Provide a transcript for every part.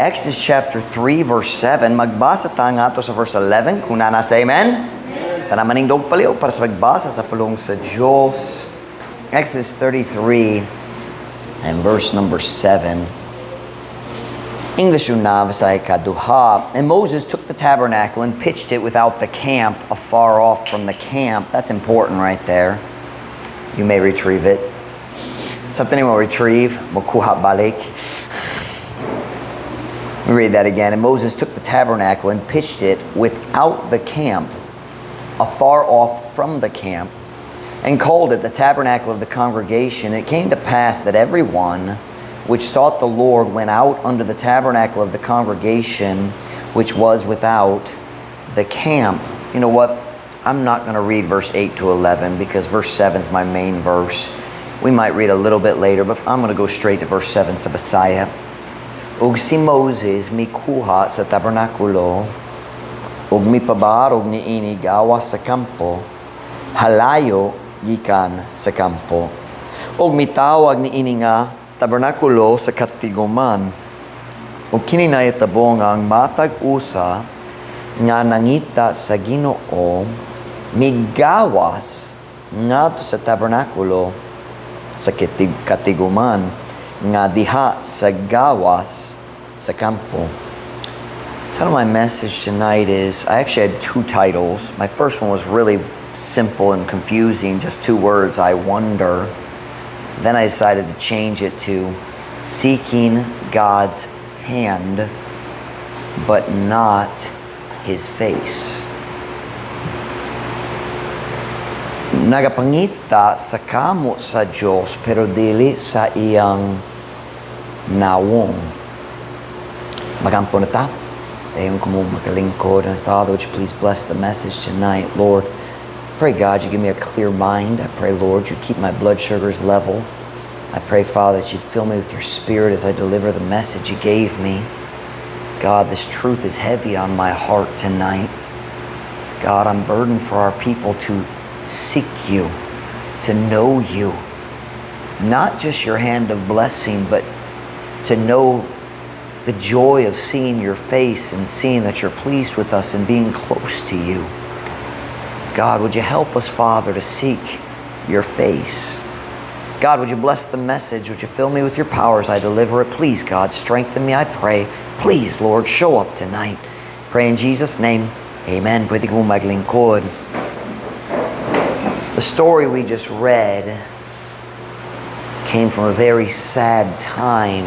Exodus chapter 3 verse 7. Magbasa ta ngadto sa verse 11. Kung naa na, say amen. Tanan manindog palihog para sa pagbasa sa pulong sa Diyos. Exodus 33 and verse number 7. English una, Bisaya kaduha. And Moses took the tabernacle and pitched it without the camp, afar off from the camp. That's important right there. You may retrieve it. Something you will retrieve. Mokuha balik. Let me read that again. And Moses took the tabernacle and pitched it without the camp, afar off from the camp, and called it the tabernacle of the congregation. It came to pass that every one which sought the Lord went out unto the tabernacle of the congregation, which was without the camp. You know what? I'm not going to read verse 8 to 11 because verse 7 is my main verse. We might read a little bit later, but I'm going to go straight to verse 7 sa Bisaya. Ug si Moses mikuha sa tabernakulo ug mipabarog niini gawas sa kampo, halayo gikan sa kampo. Ug mitawag niini nga tabernakulo sa katiguman. Ug kini nahitabo nga ang matag usa nga nangita sa Ginoo migawas ngadto sa tabernakulo sa katiguman nga diha sa gawas sa kampo. The title of my message tonight is, I actually had two titles. My first one was really simple and confusing, just two words, "I wonder." Then I decided to change it to "Seeking God's Hand, but Not His Face." Nagapangita sa kamot sa Diyos pero dili sa iyang nawong. Magampo na ta. Dayon kamo maglingkod. And Father, would you please bless the message tonight, Lord? Pray, God, you give me a clear mind. I pray, Lord, you keep my blood sugars level. I pray, Father, that you'd fill me with your Spirit as I deliver the message you gave me. God, this truth is heavy on my heart tonight. God, I'm burdened for our people to seek you, to know you. Not just your hand of blessing, but to know the joy of seeing your face and seeing that you're pleased with us and being close to you. God, would you help us, Father, to seek your face? God, would you bless the message? Would you fill me with your power as I deliver it? Please, God, strengthen me, I pray. Please, Lord, show up tonight. Pray in Jesus' name. Amen. Pwede kamo maglingkod. The story we just read came from a very sad time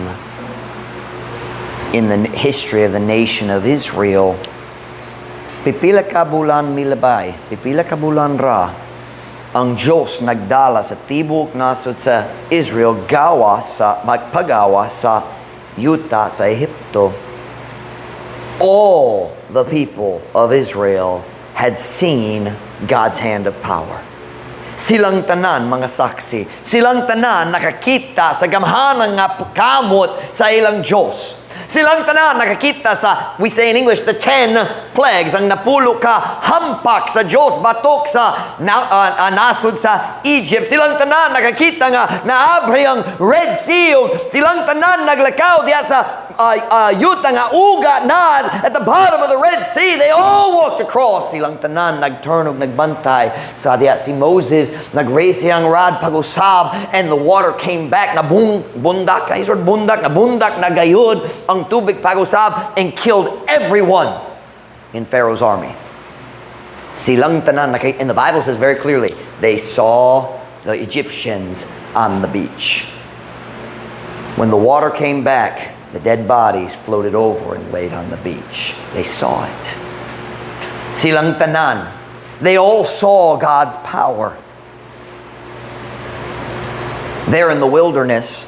in the history of the nation of Israel. Pipila ka bulan milabay, pipila ka bulan ra, ang Diyos nagdala sa tibok nasod sa Israel gawas sa magpagawas sa yuta sa Ehipto. All the people of Israel had seen God's hand of power. Silang tanan mga saksi. Silang tanan nakakita sa gamhanan nga kamot sa ilang Diyos. Silang tanan nakakita sa, we say in English, the 10 plagues, ang napulo ka hampak sa Diyos, batok sa nasod sa Egypt. Silang tanan nakakita nga naabri ang Red Sea. Silang tanan naglakaw diya sa yuta nga uga na at the bottom of the Red Sea. They all walked across. Silang tanan nagturn og nagbantay sa diya si Moses nag-raise siyang rod pag-usab and the water came back na bundak, ay sort bundak na bundak na gayud ang tubig pag-usab and killed everyone in Pharaoh's army. Silang tanan, and the Bible says very clearly, they saw the Egyptians on the beach. When the water came back, the dead bodies floated over and laid on the beach. They saw it. Silang tanan. They all saw God's power. There in the wilderness,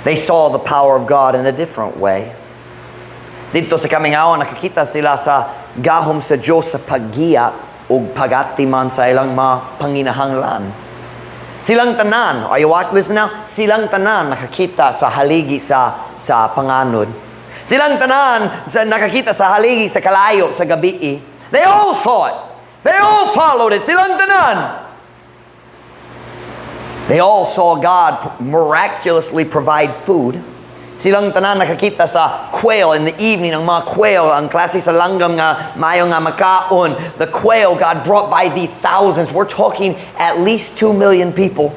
they saw the power of God in a different way. Didto sa kamingawan, nakakita sila sa gahom sa Diyos sa paggiya ug pagatiman sa ilang mga panginahanglan. Silang tanan, are you watching? Listen now. Silang tanan nakakita sa haligi sa panganod. Silang tanan nakakita sa haligi sa kalayo sa gabii. They all saw it. They all followed it. Silang tanan. They all saw God miraculously provide food. Silang tanan nakakita sa quail in the evening, ang mga quail, ang klase sa langgam nga mayo nga makaon. The quail God brought by the thousands. We're talking at least 2 million people.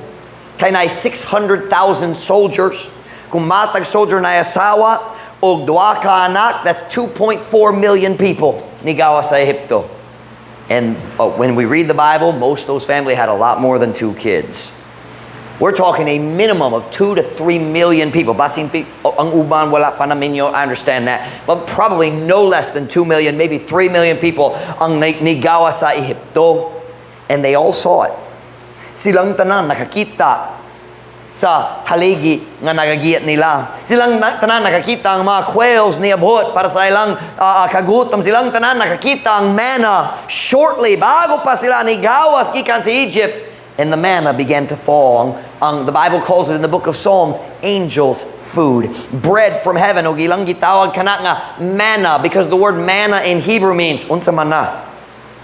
Kay naay 600,000 soldiers. Kung matag soldier naay asawa og duha ka anak, that's 2.4 million people nigawas sa Ehipto. And when we read the Bible, most of those family had a lot more than two kids. We're talking a minimum of 2 to 3 million people. Basin ang uban wala pa naminyo, I understand that. But probably no less than 2 million, maybe 3 million people ang nigawas sa Ehipto. And they all saw it. Silang tanan nakakita sa haligi nga nagagiyat nila. Silang tanan nakakita ang mga quails niabot para sa ilang kagutom. Silang tanan nakakita ang manna shortly bago pa sila nigawas gikan sa Egypt. And the manna began to fall. The Bible calls it in the book of Psalms, angels' food. Bread from heaven. Og ilang gitawag kana nga manna, because the word manna in Hebrew means unsa man na.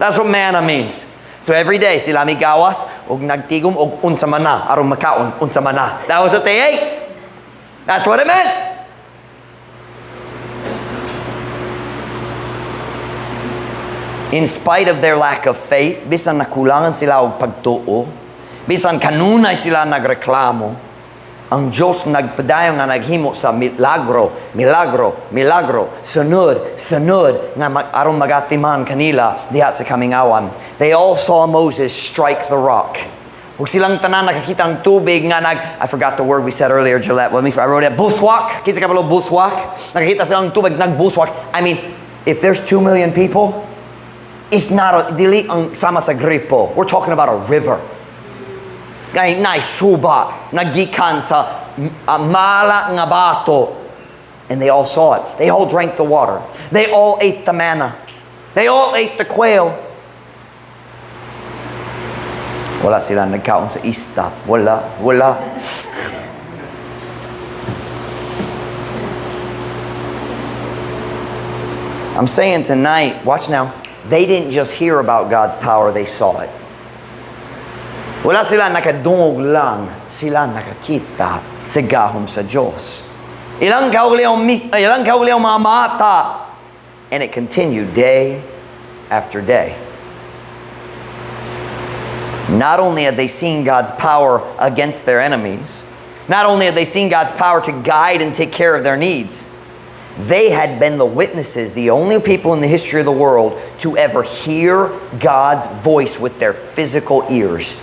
That's what manna means. So every day sila migawas og nagtigom og unsa man na aron makaon unsa man na. That was what they ate. That's what it meant. In spite of their lack of faith, bisan nakulangan sila og pagtuo, bisan kanunay sila nagreklamo, ang Diyos nagpadayon nga naghimo sa milagro, milagro, milagro, sunod, sunod, nga aron magatiman kanila diha sa kamingawan. They all saw Moses strike the rock. Ug silang tanan nakakita ang tubig nga nag, I forgot the word we said earlier, Gillette. Let me, I wrote it, buswak. Kinsa kabalo buswak? Nakakita silang tubig nagbuswak. I mean, if there's 2 million people, it's not a, dili ang sama sa gripo. We're talking about a river. Kay naay suba, nagikan sa mala nga bato. And they all saw it. They all drank the water. They all ate the manna. They all ate the quail. Wala sila nagkaon sa isda. Wala, wala. I'm saying tonight, watch now, they didn't just hear about God's power, they saw it. Wala sila nakadungog lang, sila nakakita sa gahom sa Diyos. Ilang kaugalingong mga mata. And it continued day after day. Not only had they seen God's power against their enemies, not only had they seen God's power to guide and take care of their needs, they had been the witnesses, the only people in the history of the world to ever hear God's voice with their physical ears.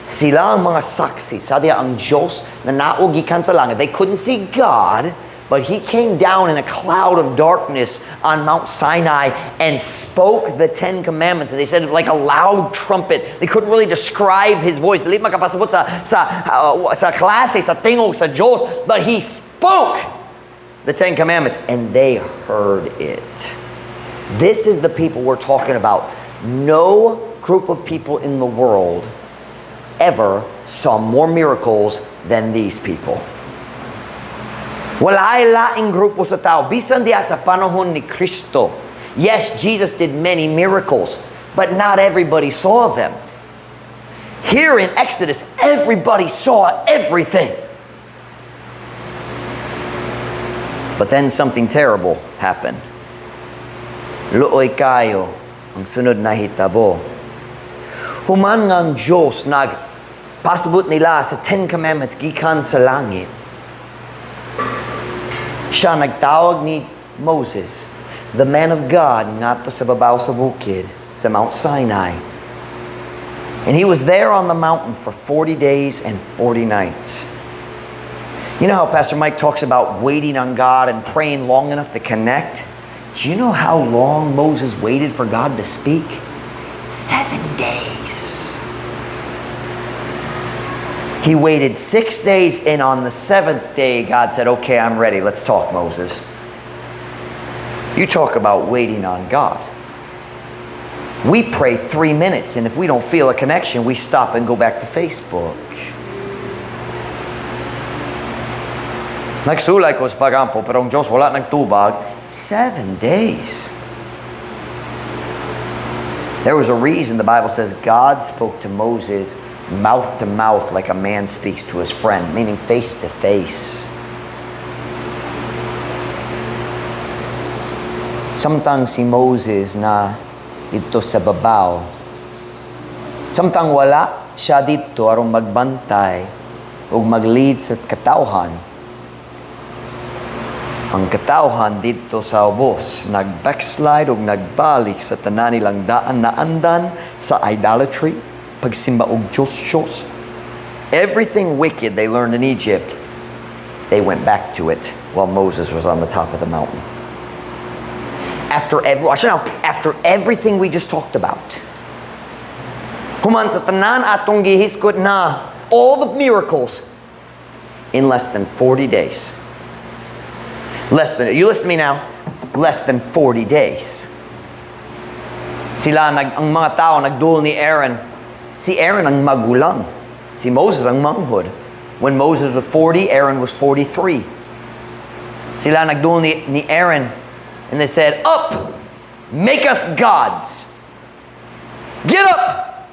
Sila ang mga saksi. Sa diha ang Diyos na nanaog gikan sa langit. They couldn't see God, but He came down in a cloud of darkness on Mount Sinai and spoke the Ten Commandments. And they said like a loud trumpet. They couldn't really describe His voice. Dili makapasabot sa klase, sa tingog, sa Diyos. But He spoke the Ten Commandments and they heard it. This is the people we're talking about. No group of people in the world ever saw more miracles than these people. Walay laing grupo sa tao. Bisan diha sa panahon ni Kristo. Yes, Jesus did many miracles, but not everybody saw them. Here in Exodus, everybody saw everything. But then something terrible happened. Luoy kayo ang sunod na hitabo. Human nga ang Diyos nagpasabot nila sa Ten Commandments gikan sa langit, siya nagtawag ni Moses, the man of God, ngadto sa babaw sa bukid, sa Mount Sinai. And he was there on the mountain for 40 days and 40 nights. You know how Pastor Mike talks about waiting on God and praying long enough to connect? Do you know how long Moses waited for God to speak? 7 days. He waited 6 days, and on the 7th day, God said, "Okay, I'm ready. Let's talk, Moses." You talk about waiting on God. We pray 3 minutes, and if we don't feel a connection, we stop and go back to Facebook. Nagsulay ko sa pagampo, pero ang Diyos wala nagtubag. 7 days. There was a reason the Bible says God spoke to Moses mouth to mouth like a man speaks to his friend, meaning face to face. Samtang si Moses naa didto sa babaw, samtang wala siya didto aron magbantay ug mag-lead sa katawhan, ang katawhan didto sa ubos nag-backslide ug nagbalik sa tanan nilang daan naandan sa idolatry, pagsimba og Diyos-Diyos. Everything wicked they learned in Egypt, they went back to it while Moses was on the top of the mountain. Watch now, after everything we just talked about, human sa tanan atong gihisgot na, all the miracles, in less than 40 days. Less than, you listen to me now, less than 40 days. Sila, ang mga tao, nagduol ni Aaron. Si Aaron ang magulang. Si Moses ang manghod. When Moses was 40, Aaron was 43. Sila nagduol ni Aaron and they said, "Up! Make us gods. Get up!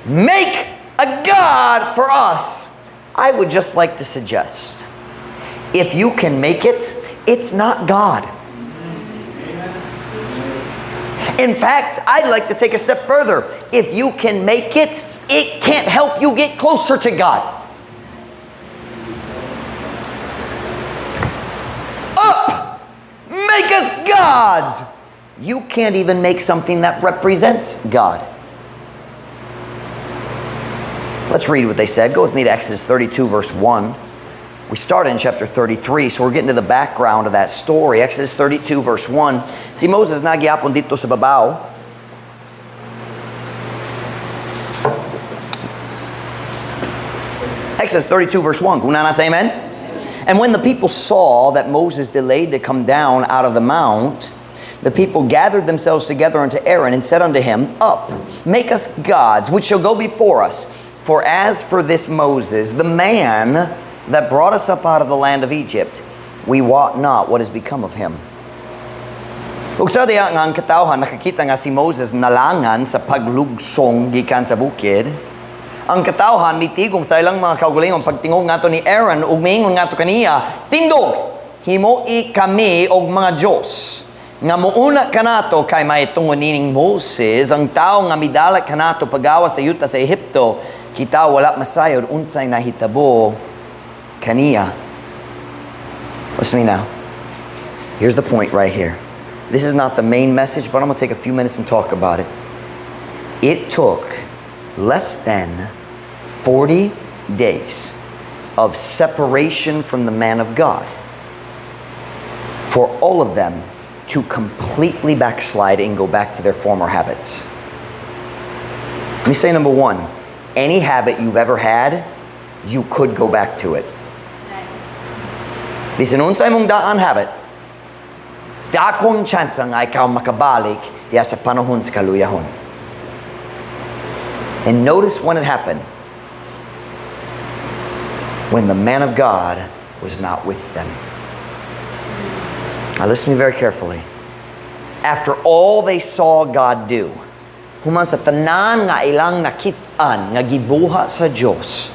Make a God for us." I would just like to suggest, if you can make it, it's not God. In fact, I'd like to take a step further. If you can make it, it can't help you get closer to God. Up! Make us gods! You can't even make something that represents God. Let's read what they said. Go with me to Exodus 32, verse 1. We start in chapter 33, so we're getting to the background of that story. Exodus 32, verse 1. Si Moses naa gyapon didto sa babaw. Exodus 32, verse 1. Kung naa na, say amen. And when the people saw that Moses delayed to come down out of the mount, the people gathered themselves together unto Aaron and said unto him, "Up, make us gods, which shall go before us. For as for this Moses, the man that brought us up out of the land of Egypt, we wot not what is become of him." Ug sa diha nga ang katawhan nakakita nga si Moses nalangan sa paglugsong gikan sa bukid, ang katawhan mitigom sa ilang mga kaugalingon pagtingog ngadto ni Aaron ug miingon ngadto kaniya, "Tindog, himoi kami og mga Dios nga muuna kanato, kay mahitungod nining Moses, ang tao nga midala kanato pagawas sa yuta sa Ehipto, kita wala masayod unsay nahitabo kaniya." Listen to me now. Here's the point right here. This is not the main message, but I'm going to take a few minutes and talk about it. It took less than 40 days of separation from the man of God for all of them to completely backslide and go back to their former habits. Let me say, number one, any habit you've ever had, you could go back to it. Bisan unsay mong daan habit, dakong chance nga ikaw makabalik diya sa panahon sa kaluyahon. And notice when it happened. When the man of God was not with them. Now listen to me very carefully. After all they saw God do, human sa tanan nga ilang nakit-an nga gibuhat sa Dios,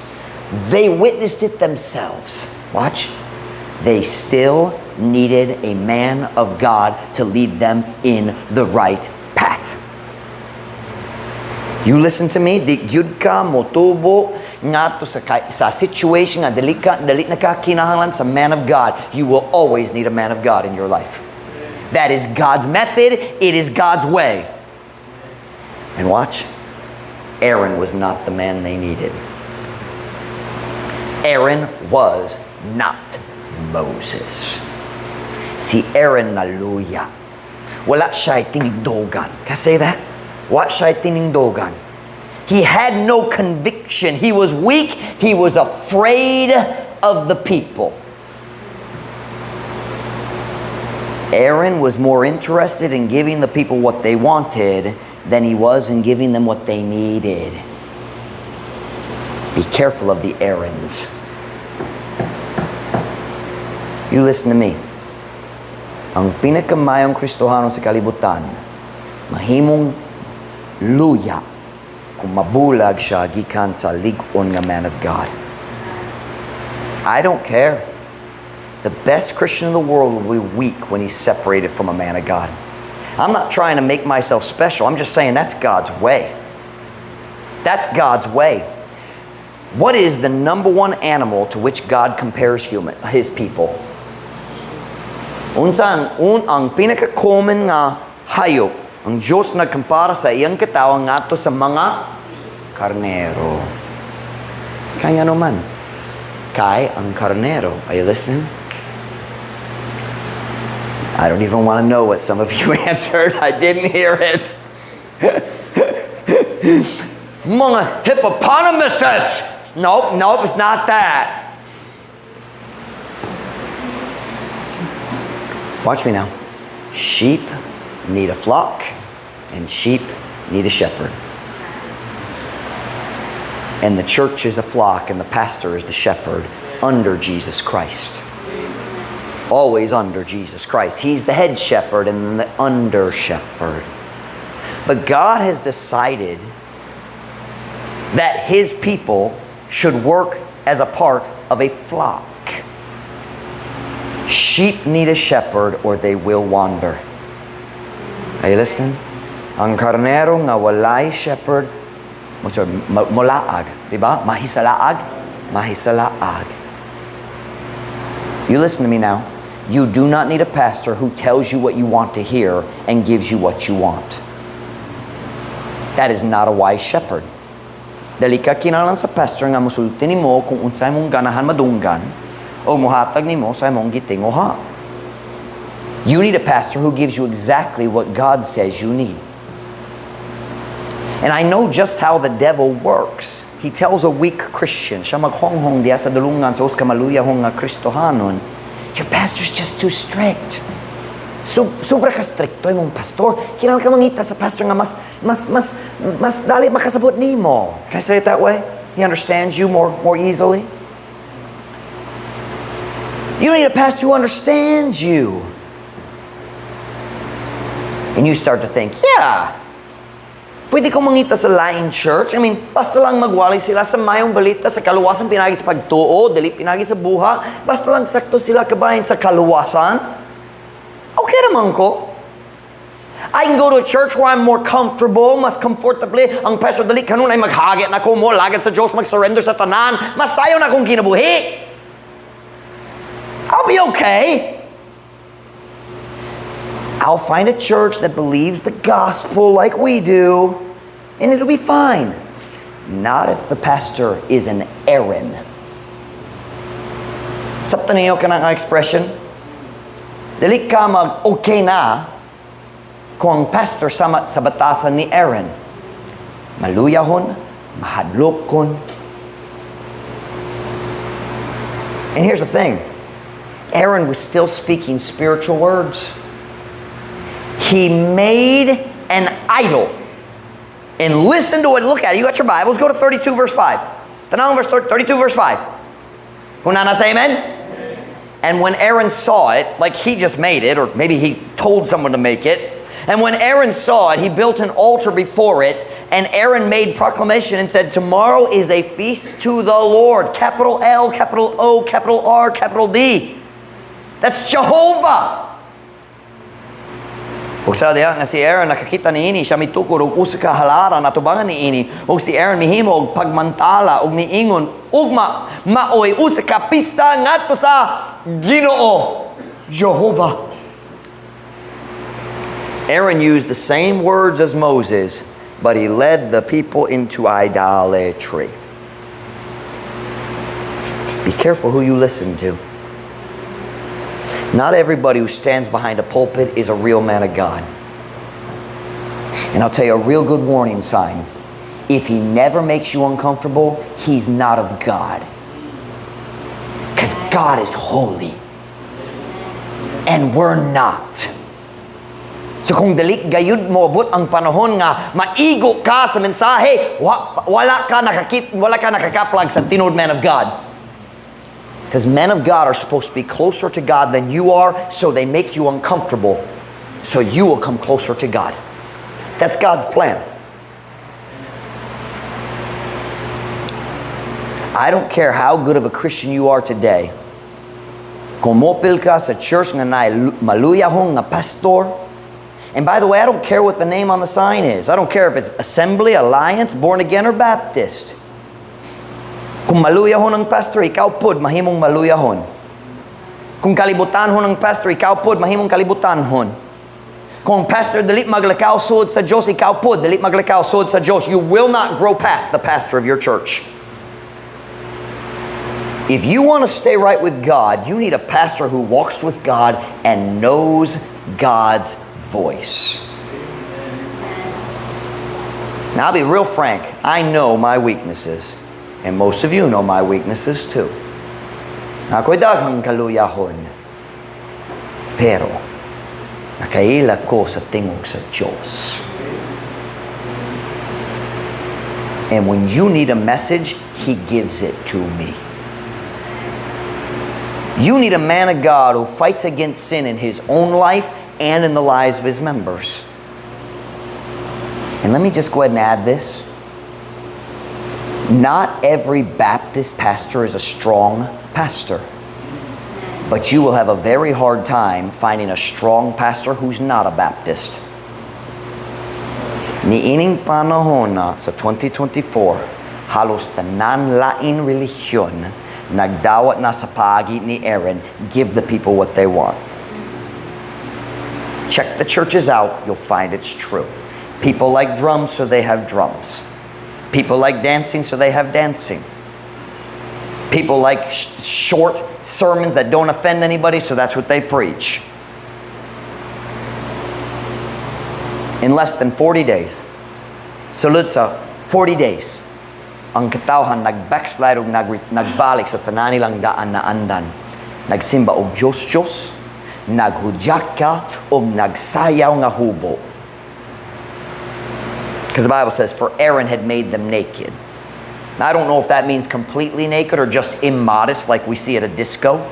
they witnessed it themselves. Watch. They still needed a man of God to lead them in the right path. You listen to me, di gyud ka motubo ngadto sa situation nga dili na ka kinahanglan sa man of God. You will always need a man of God in your life. That is God's method. It is God's way. And watch, Aaron was not the man they needed. Aaron was not Moses. Si Aaron naluya. Wala siya'y tinigdogan. Can I say that? Wala siya'y tinigdogan. He had no conviction. He was weak. He was afraid of the people. Aaron was more interested in giving the people what they wanted than he was in giving them what they needed. Be careful of the Aarons. You listen to me. Ang pinakamayong Kristohanon sa kalibutan, mahimong luya kung mabulag siya gikan sa lig-on nga man of God. I don't care. The best Christian in the world will be weak when he's separated from a man of God. I'm not trying to make myself special. I'm just saying that's God's way. That's God's way. What is the number one animal to which God compares his people? Unsa ang pinaka-common nga hayop ang Diyos nagkumpara sa iyang katawhan ngadto sa mga karnero? Kay ngano man? Kay ang karnero. Are you listening? I don't even want to know what some of you answered. I didn't hear it. Mga hippopotamuses. Nope, it's not that. Watch me now. Sheep need a flock, and sheep need a shepherd. And the church is a flock, and the pastor is the shepherd under Jesus Christ. Always under Jesus Christ. He's the head shepherd and the under shepherd. But God has decided that his people should work as a part of a flock. Sheep need a shepherd or they will wander. Are you listening? Ang karnero nga walay shepherd, molaag, di ba? Mahisalaag? Mahisalaag. You listen to me now. You do not need a pastor who tells you what you want to hear and gives you what you want. That is not a wise shepherd. Dili ka kinahanglan sa pastor nga musulti nimo kung unsay mong ganahan madunggan o muhatag nimo sa imong gitinguha. You need a pastor who gives you exactly what God says you need. And I know just how the devil works. He tells a weak Christian, siya maghonghong diya sa dulungan sa usa ka maluyahon nga Kristohanon, "Your pastor's just too strict. So, sobra ka strikto imong pastor. Kinahanglan ka mangita sa pastor nga mas dali makasabot nimo." Can I say it that way? He understands you more easily. You need a pastor who understands you. And you start to think, "Yeah, pwede ko mangita sa lain church. I mean, basta lang magwali sila sa mayong balita sa kaluwasan pinagi sa pagtuo, dili pinagi sa buhat. Basta lang sakto sila kabahin sa kaluwasan. Okay naman ko. I can go to a church where I'm more comfortable, mas comfortable. Ang pastor dali kanunay maghagit na ko mo, lagad sa Diyos, mag-surrender sa tanan. Mas sayo na akong kinabuhi. I'll be okay. I'll find a church that believes the gospel like we do, and it'll be fine." Not if the pastor is an Aaron. Sabtan ninyo kanang expression? Dili ka mag-okay na kung ang pastor sama sa batasan ni Aaron. Maluyahon, mahadlokon. And here's the thing. Aaron was still speaking spiritual words. He made an idol. And listen to it. Look at it. You got your Bibles. Go to 32 verse 5. Tanawang verse 32 verse 5. Kung naa na, say amen. And when Aaron saw it, like he just made it, or maybe he told someone to make it. And when Aaron saw it, he built an altar before it. And Aaron made proclamation and said, "Tomorrow is a feast to the Lord." Capital L, capital O, capital R, capital D. That's Jehovah. Ug sa diha nga si Aaron nakakita niini, siya mitukod og usa ka halaran atubangan niini, ug si Aaron mihimo og pagmantala ug miingon, "Ugma maoy usa ka pista ngadto sa Ginoo, Jehovah." Aaron used the same words as Moses, but he led the people into idolatry. Be careful who you listen to. Not everybody who stands behind a pulpit is a real man of God. And I'll tell you a real good warning sign. If he never makes you uncomfortable, he's not of God. Because God is holy. And we're not. So kung dili gayud moabot ang panahon nga maigo ka sa mensahe, wala ka nakakaplag sa tinuod man of God. Because men of God are supposed to be closer to God than you are, so they make you uncomfortable, so you will come closer to God. That's God's plan. I don't care how good of a Christian you are today. Kung mopil ka sa church nga naay maluyahong nga pastor, and by the way, I don't care what the name on the sign is. I don't care if it's Assembly, Alliance, Born Again, or Baptist. Kung maluyahon ang pastor, ikaw pod mahimong maluyahon. Kung kalibutanhon ang pastor, ikaw pod mahimong kalibutanhon. Kung pastor dili maglakaw sud sa Diyos, ikaw pod dili maglakaw sud sa Diyos. You will not grow past the pastor of your church. If you want to stay right with God, you need a pastor who walks with God and knows God's voice. Now, I'll be real frank. I know my weaknesses. And most of you know my weaknesses too. Ako'y daghang kaluyahon. Pero, nakaila ko sa tingog sa Diyos. And when you need a message, He gives it to me. You need a man of God who fights against sin in his own life and in the lives of his members. And let me just go ahead and add this. Not every Baptist pastor is a strong pastor. But you will have a very hard time finding a strong pastor who's not a Baptist. Niining panahon na sa 2024, halos tanan lain relihiyon nagdawat na sa paagi ni Aaron, give the people what they want. Check the churches out, you'll find it's true. People like drums, so they have drums. People like dancing, so they have dancing. People like short sermons that don't offend anybody, so that's what they preach. In less than 40 days, sulod sa 40 days, ang katawhan nag-backslide ug nagbalik sa tanan nilang daan na andan. Nagsimba og Diyos-Diyos, naghudyaka og nagsayaw nga hubo. Because the Bible says, for Aaron had made them naked. Now, I don't know if that means completely naked or just immodest like we see at a disco.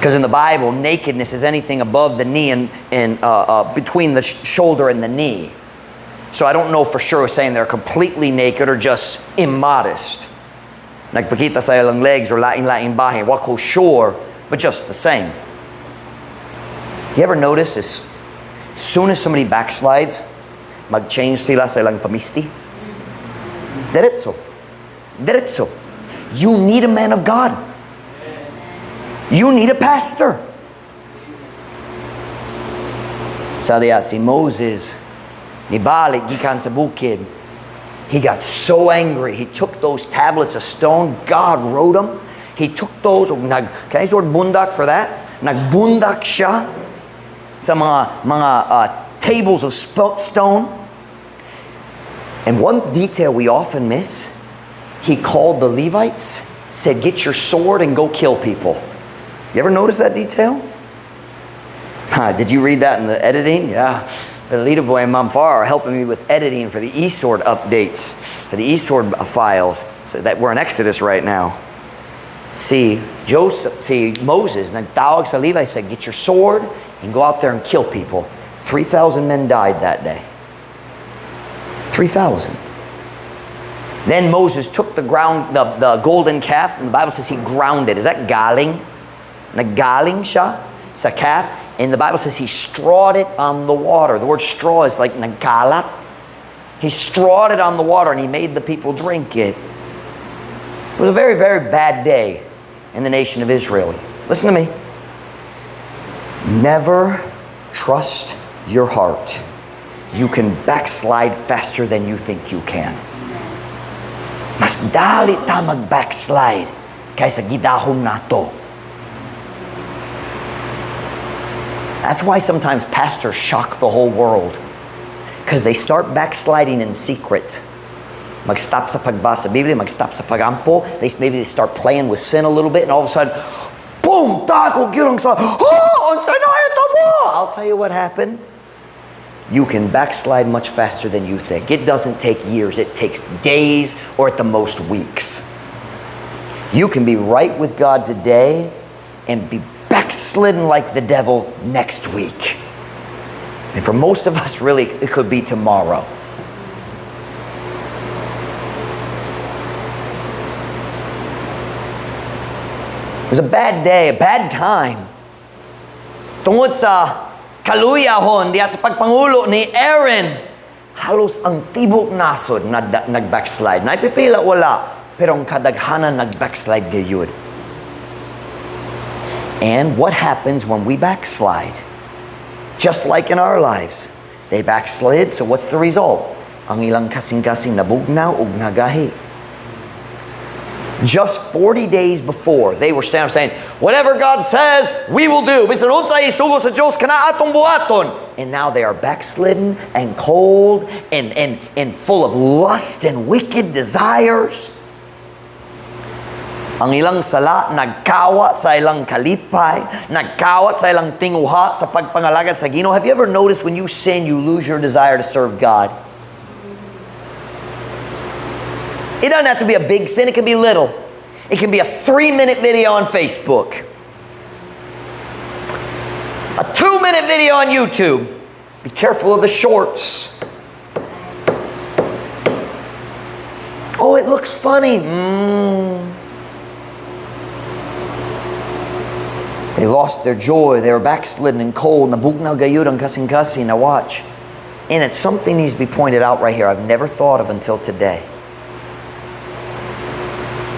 Because in the Bible, nakedness is anything above the knee and between the shoulder and the knee. So I don't know for sure saying they're completely naked or just immodest. Nagpakita sa ilang legs or lain-lain bahin. Wa ko sure, but just the same. You ever notice as soon as somebody backslides, mag-change sila sa ilang pamisti? Diretso. Diretso. You need a man of God. You need a pastor. Sa diya, si Moses, nibalik gikan sa bukid. He got so angry. He took those tablets of stone. God wrote them. He took those. Nag, can I use the word bundak for that? Nagbundak siya sa mga tables of stone. And one detail we often miss, he called the Levites, said, "Get your sword and go kill people." You ever notice that detail? Huh, did you read that in the editing? Yeah. The leader boy and Mom Far are helping me with editing for the eSword updates, for the eSword files, so that we're in Exodus right now. See, Joseph, see Moses, nagtawag sa Levi, said, "Get your sword and go out there and kill people." 3,000 men died that day. 3,000. Then Moses took the golden calf, and the Bible says he ground it. Is that galing? Nagaling siya sa calf. And the Bible says he strawed it on the water. The word straw is like nagkalat. He strawed it on the water and he made the people drink it. It was a very, very bad day in the nation of Israel. Listen to me. Never trust your heart. You can backslide faster than you think you can. Mas dali ta mag-backslide kaysa gidahom nato. That's why sometimes pastors shock the whole world. Because they start backsliding in secret. Mag-stop sa pagbasa Biblia, mag-stop sa pagampo. Maybe they start playing with sin a little bit, and all of a sudden, boom, dako gyud sa, oh, unsa na ito mo? I'll tell you what happened. You can backslide much faster than you think. It doesn't take years. It takes days or at the most weeks. You can be right with God today and be backslidden like the devil next week. And for most of us, really, it could be tomorrow. It was a bad day, a bad time. Tungod sa kaluyahon diya sa pagpangulo ni Aaron, halos ang tibok nasod na nag-backslide. Naipipila wala, pero ang kadaghanan nag-backslide gayud. And what happens when we backslide? Just like in our lives, they backslid, so what's the result? Ang ilang kasing-kasing nabugnaw ug nagahi. Just 40 days before, they were standing up saying, "Whatever God says, we will do. Bisan unsay isugo sa Diyos, kana atong buhaton." And now they are backslidden and cold and full of lust and wicked desires. Ang ilang sala nagkawa sa ilang kalipay, nagkawa sa ilang tinguha sa pagpangalagad sa Ginoo. Have you ever noticed when you sin, you lose your desire to serve God? It doesn't have to be a big sin, it can be little. It can be a 3-minute video on Facebook, a 2-minute video on YouTube. Be careful of the shorts. Oh, it looks funny. They lost their joy. They were backslidden and cold. Nabugnaw gayud ang kasing-kasing. Now watch. And it's something needs to be pointed out right here I've never thought of until today.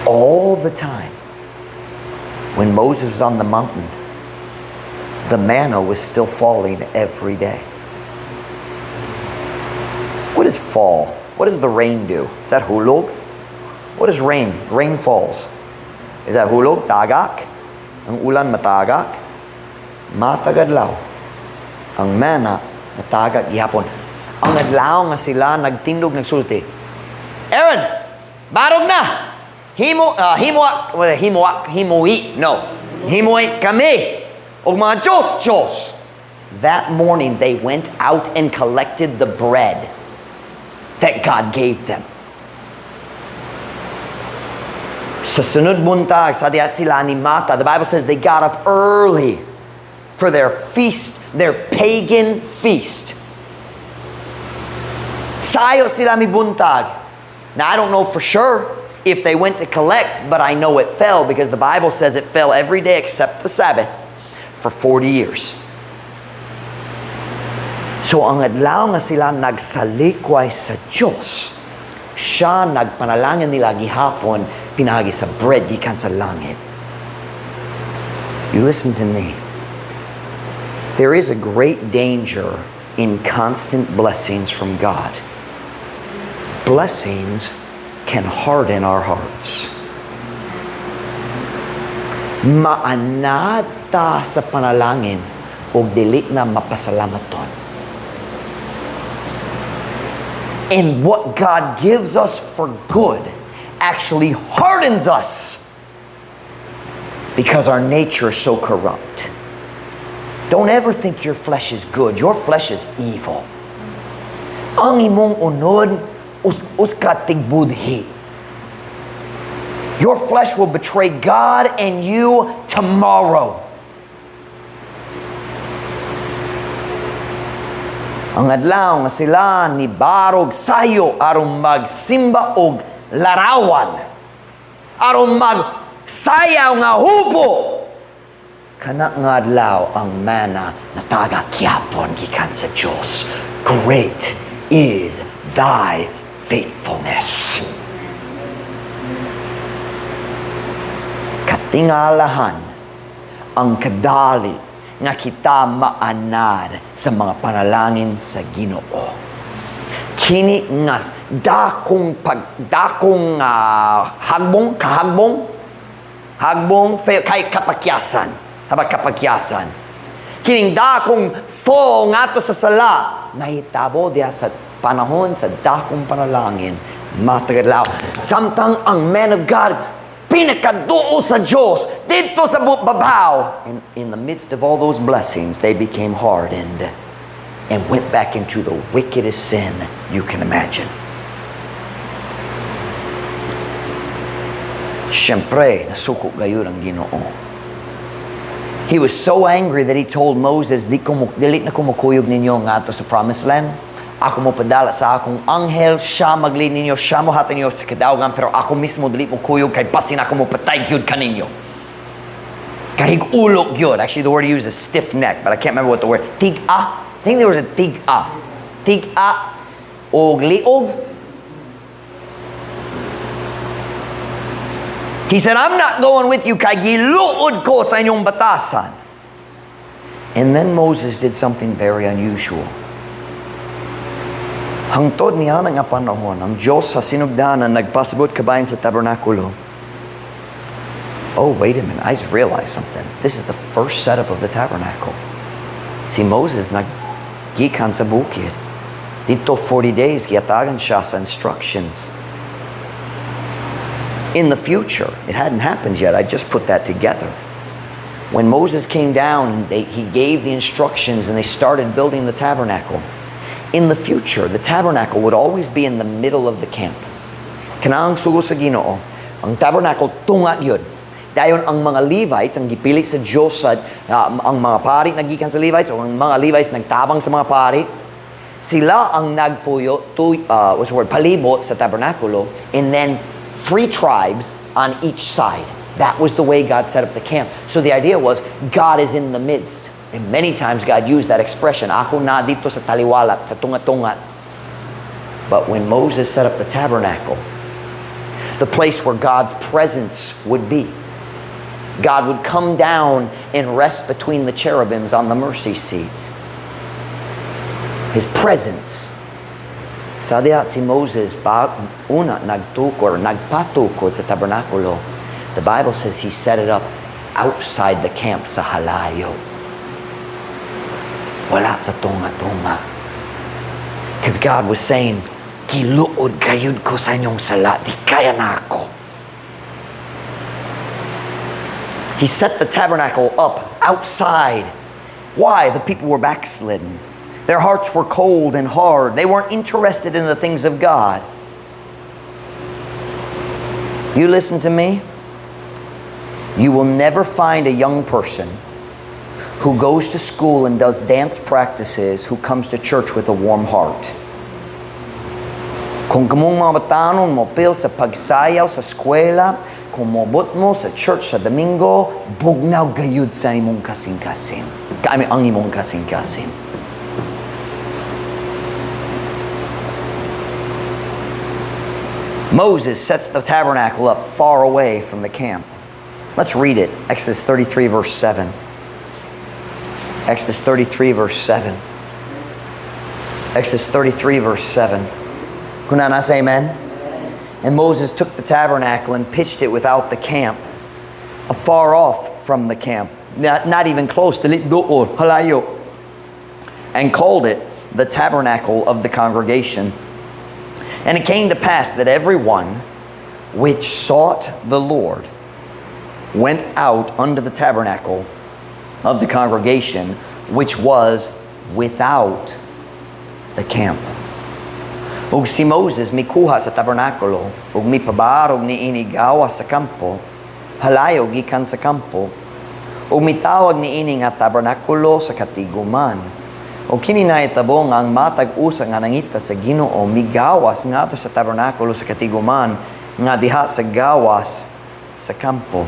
All the time, when Moses was on the mountain, the manna was still falling every day. What is fall? What does the rain do? Is that hulog? What is rain? Rain falls. Is that hulog? Tagak? Ang ulan matagak? Matag adlaw. Ang manna natagak gihapon. Ang adlaw nga sila nagtindog, nagsulti, "Aaron, barog na! Himo, himo, well, himo, himui, no. Himoi kami. Og mga Diyos, Diyos." That morning, they went out and collected the bread that God gave them. Sa sunod buntag, sa diha sila ni Mata, the Bible says they got up early for their feast, their pagan feast. Sayo sila mi buntag. Now, I don't know for sure if they went to collect, but I know it fell because the Bible says it fell every day except the Sabbath for 40 years. So ang adlaw nga sila nagsalikway sa Diyos, siya nagpanalangin nila gihapon pinaagi sa bread gikan sa langit. You listen to me. There is a great danger in constant blessings from God. Blessings can harden our hearts. Maanad ta sa panalangin og dili na mapasalamaton. And what God gives us for good actually hardens us because our nature is so corrupt. Don't ever think your flesh is good. Your flesh is evil. Ang imong unod, usa ka tigbudhi. Your flesh will betray God and you tomorrow. Ang adlaw nga sila ni barog sayo aron magsimba og larawan, aron magsayaw nga hubo, kana nga adlaw ang mana nataga gyapon gikan sa Dios. Great is thy faithfulness. Katingalahan ang kadali nga kita maanad sa mga panalangin sa Ginoo. Kini nga dakong pag dakong hagbong kahagbong hagbong kay kapakyasan, habag kapakyasan. Kining dakong fall ngadto sa sala nahitabo diha sa panahon sa dakong panalangin matag adlaw. Samtang ang man of God pinakaduo sa Diyos dito sa babaw. And in the midst of all those blessings, they became hardened and went back into the wickedest sin you can imagine. Siyempre, nasuko gayud ang Ginoo. He was so angry that he told Moses, "Di ko mo, dili na ko mokuyog ninyo ngadto sa promised land. Ako mo padala sa akong anghel, siya mag-lead ninyo, siya mohatag ninyo sa kadaugan, pero ako mismo dili mo kuyog kay basin ako mo patay gyud kaninyo." Kahig-ulo gyud. Actually, the word he used is stiff neck, but I can't remember what the word. Tig-a. I think there was a tig-a. Tig-a og liog. He said, "I'm not going with you kay giluod ko sa inyong batasan." And then Moses did something very unusual. Hangtod niya nga panahon, ang Diyos sa sinugdanan nagpasabot kabahin sa tabernakulo. Oh, wait a minute. I just realized something. This is the first setup of the tabernacle. Si Moses naggikan sa bukid. Didto 40 days, gihatagan siya sa instructions. In the future, it hadn't happened yet. I just put that together. When Moses came down, he gave the instructions and they started building the tabernacle. In the future, the tabernacle would always be in the middle of the camp. Kanang sugo sa Ginoo, ang tabernacle tunga gyud. Dayon ang mga Levites, ang gipili sa Diyos sa ang mga pari nagikan sa Levites o ang mga Levites nagtabang sa mga pari, sila ang nagpuyo to, what's the word, palibot sa tabernakulo, and then three tribes on each side. That was the way God set up the camp. So the idea was God is in the midst. And many times God used that expression, "Ako na didto sa taliwala, sa tunga-tunga." But when Moses set up the tabernacle, the place where God's presence would be, God would come down and rest between the cherubims on the mercy seat. His presence. Sa diha si Moses ba una nagtukor, nagpatukod sa tabernakulo. The Bible says he set it up outside the camp sa halayo. Wala sa tunga-tunga. Because God was saying, "Giluod gayud ko sa inyong sala, di kaya na ako." He set the tabernacle up outside. Why? The people were backslidden. Their hearts were cold and hard. They weren't interested in the things of God. You listen to me? You will never find a young person who goes to school and does dance practices who comes to church with a warm heart. Kung kamong mga batanon moapil sa pagsayaw sa eskwela, kung mobot mo sa church sa Domingo, bugnaw gayud sa imong kasing-kasing. I mean, ang imong kasing-kasing. Moses sets the tabernacle up far away from the camp. Let's read it. Exodus 33, verse 7. Exodus 33, verse 7. Exodus 33, verse 7. Kunana, say amen. And Moses took the tabernacle and pitched it without the camp, afar off from the camp, not even close, dili duol, halayo, and called it the tabernacle of the congregation. And it came to pass that every one which sought the Lord went out unto the tabernacle of the congregation, which was without the camp. Ug si Moses mikuha sa tabernakulo ug mipabarog niini gawas sa kampo, halayo gikan sa kampo, ug mitawag niini nga tabernakulo sa katiguman. Ug kini nahitabo nga ang matag usa nga nangita sa Ginoo migawas ngadto sa tabernakulo sa katiguman nga diha sa gawas sa kampo.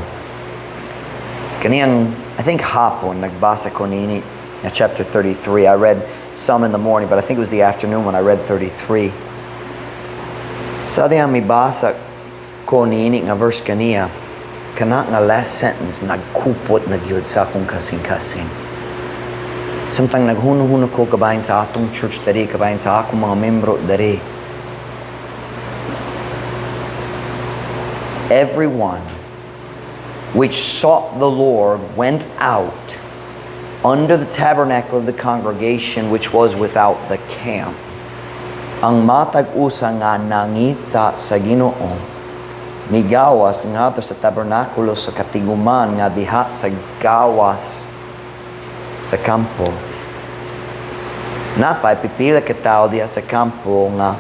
Kaniyang, I think hapon, nagbasa ko nini na chapter 33. I read some in the morning, but I think it was the afternoon when I read 33. Sa diha mibasa ko niini nga verse kaniya, kana nga last sentence nagkupot na gyud sa akong kasing-kasing. Samtang naghuno-huno ko kabahin sa atong church diri, kabahin sa akong mga membro diri. Everyone which sought the Lord went out under the tabernacle of the congregation, which was without the camp. Ang matag usa nga nangita sa Ginoo migawas ngadto sa tabernakulo sa katiguman nga diha sa gawas sa kampo. Napay pipila ka tawo diha sa kampo nga,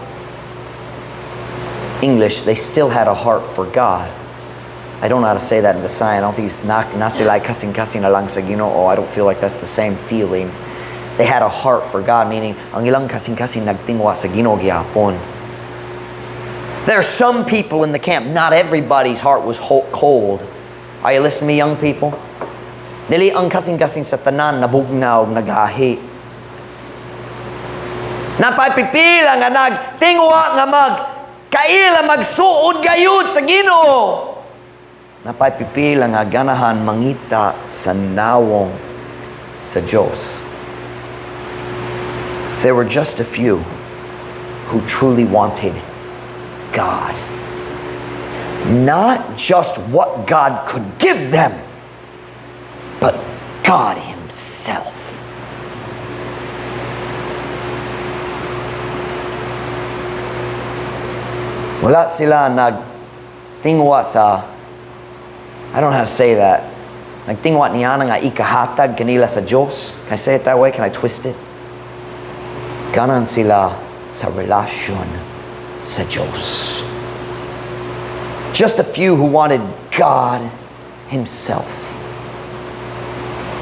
English, they still had a heart for God. I don't know how to say that in Visayan. I don't think it's na sila kasing-kasing na lang sa Ginoo. I don't feel like that's the same feeling. They had a heart for God, meaning ang ilang kasing-kasing nagtingwa sa Ginoo gihapon. There are some people in the camp. Not everybody's heart was cold. Are you listening to me, young people? Dili ang kasing-kasing sa tanan nabugnaw nagahi. Naa pay pipila nga nagtingwa nga mag kaila magsuod gayud sa Ginoo. Naa pay pipila nga ganahan mangita sa nawong sa Diyos. There were just a few who truly wanted God. Not just what God could give them, but God Himself. Wala sila nagtingwa sa, I don't know how to say that. Nagtingwa niya nga ikahatag kanila sa Diyos. Can I say it that way? Can I twist it? Ganahan sila sa relasyon sa Diyos. Just a few who wanted God Himself.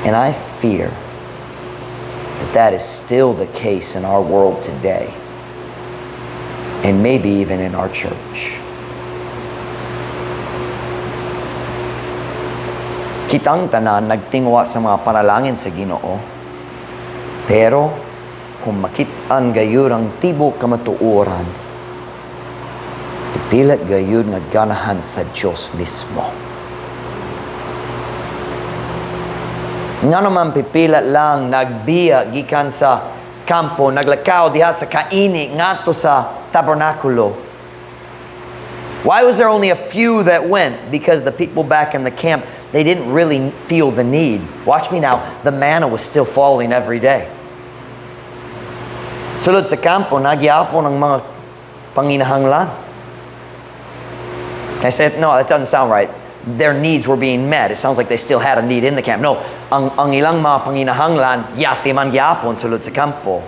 And I fear that that is still the case in our world today. And maybe even in our church. Kitang tanan nagtingwa sa mga panalangin sa Ginoo. Pero kung makit-an gayud ang tibok kamatuoran, pipila gayud nga ganahan sa Diyos mismo. Nga naman pipila lang nagbiya gikan sa kampo, naglakaw diha sa kaini ngadto sa tabernakulo? Why was there only a few that went? Because the people back in the camp, they didn't really feel the need. Watch me now. The manna was still falling every day. Sulod sa kampo, nagyapon ang mga panginahanglan. I said, no, that doesn't sound right. Their needs were being met. It sounds like they still had a need in the camp. No, ang ilang mga panginahanglan, yati man gyapon sulod sa kampo.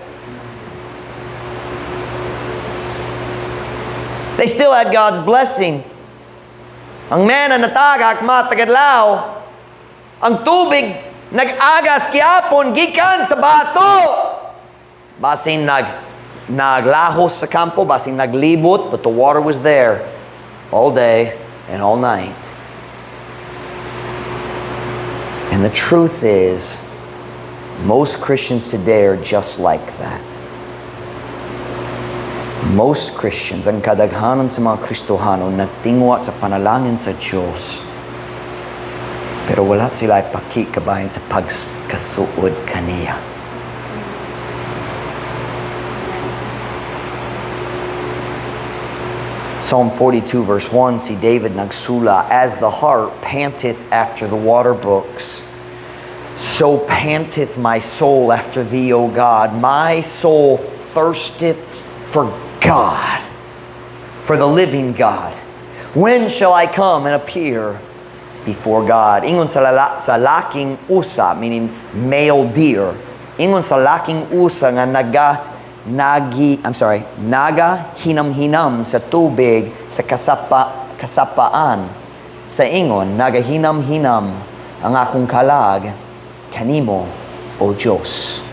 They still had God's blessing. Ang manna natagak matag adlaw. Ang tubig nag-agas gyapon gikan sa bato. Basin naglahos sa kampo, basin naglibot, but the water was there all day and all night. And the truth is, most Christians today are just like that. Most Christians, ang kadaghanan sa mga Kristohano, nagtingwa sa panalangin sa Diyos. Pero wala sila pakikabahin sa pagkasuod kaniya. Psalm 42 verse 1, si David nagsula, "As the hart panteth after the water brooks, so panteth my soul after thee, O God. My soul thirsteth for God, for the living God. When shall I come and appear before God?" Ingon sa laking usa, meaning male deer, ingon sa laking usa nga naga nagi, I'm sorry, naga hinam-hinam sa tubig sa kasapaan. Sa ingon, nagahinam-hinam ang akong kalag kanimo, O Diyos.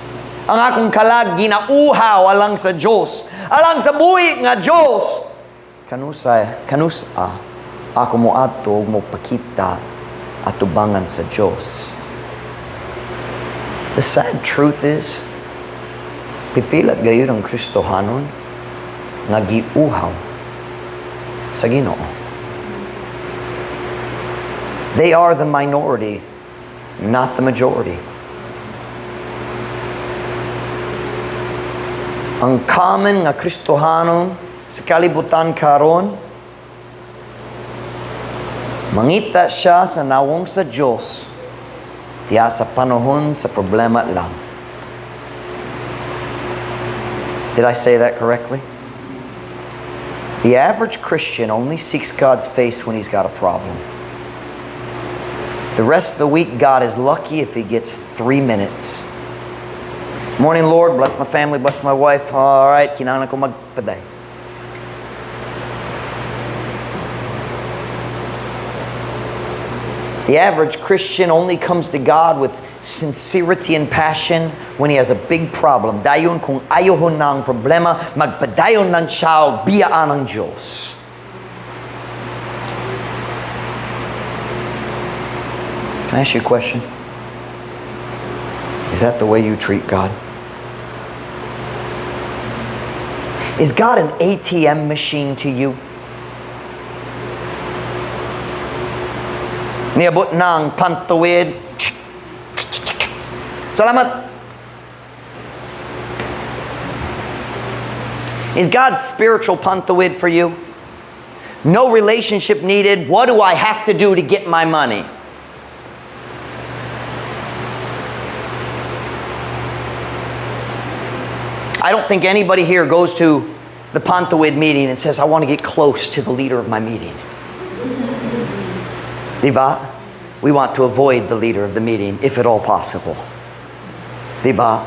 Ang akong kalag ginauhaw alang sa Diyos, alang sa buhi nga Diyos. Kanusa ako mo ato mo pakita atubangan sa Diyos? The sad truth is, pipila gayud ang Kristohanon nga giuhaw sa Ginoo. They are the minority, not the majority. Ang common nga Kristohanon sa kalibutan karon, mangita siya sa nawong sa Diyos diya sa panahon sa problema lang. Did I say that correctly? The average Christian only seeks God's face when he's got a problem. The rest of the week, God is lucky if he gets 3 minutes. "Morning, Lord. Bless my family, bless my wife. All right, kinahanglan ko magpaday." The average Christian only comes to God with sincerity and passion when he has a big problem. Dayon kung ayohon na ang problema, magpadayon lang siya og biyaan ang Diyos. Can I ask you a question? Is that the way you treat God? Is God an ATM machine to you? Niabot ng pantawid. Salamat. Is God spiritual pantawid for you? No relationship needed. What do I have to do to get my money? I don't think anybody here goes to the Pantawid meeting and says, "I want to get close to the leader of my meeting." Diba? We want to avoid the leader of the meeting if at all possible. Diba?